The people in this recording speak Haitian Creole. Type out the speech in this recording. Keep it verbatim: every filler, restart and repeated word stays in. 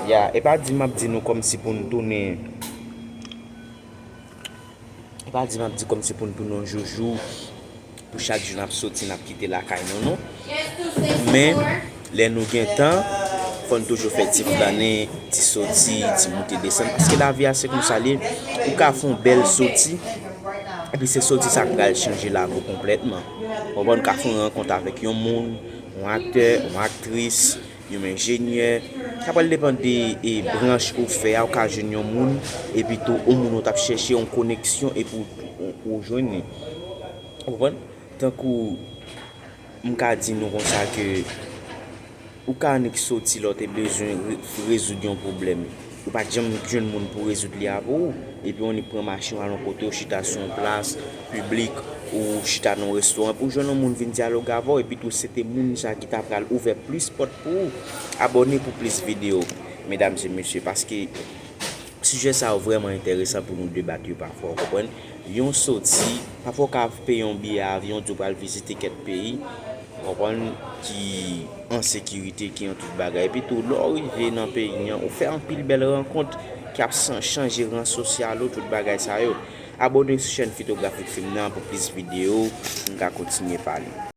Ya, e pa di m ap di nou kòmsi pou n tounen, e pa di m ap di kòmsi pou n tounen yon joujou, pou chak jou n ap soti, n ap kite lakay nou, non. Men, lè nou gen tan, fò n toujou fè ti flannen, ti soti, ti moute desann. Paske lavi a se konsa l ye. Ou ka fè yon bèl soti, epi se soti sa k pral chanje lavi w konplètman. Ou konprann, ou ka fè yon rankont avèk yon moun, yon aktè, yon aktris, yon enjenyè. Sa pral depann de e, branch ou fè a, ou ka jwenn yon moun, epi tou yon moun ou t ap chèche yon koneksyon, epi ou, ou, ou jwenn li. Ou konprann? Tankou m ka di nou konsa ke ou ka annik soti lè w te bezwen re- rezoud yon pwoblèm. Ou pa t janm jwenn moun pou rezoud li a pou ou. Epi w annik pran machin w al yon kote, w chita sou yon plas piblik, ou chita nan yon restoran, pou w jwenn yon moun vin dyaloge avè w, epi tou se te moun sa ki ta pral ouvè plis pòt pou ou. Abòne pou plis videyo, medam e mesye, paske sijè sa yo vrèman enteresan pou nou debat yo pafwa, ou konprann? Yon soti, pafwa w ka peye yon biyè avyon, di w pral vizite kèk peyi, ou konprann, ki an sekirite, ki an tout bagay. Epi tou, lè w rive nan peyi an, ou fè anpil bèl rankont ki ap san- chanje ran sosyal ou, tout bagay sa yo. Abòne sou chèn Fitografik Fim nan pou plis videyo, m ka kontinye pale.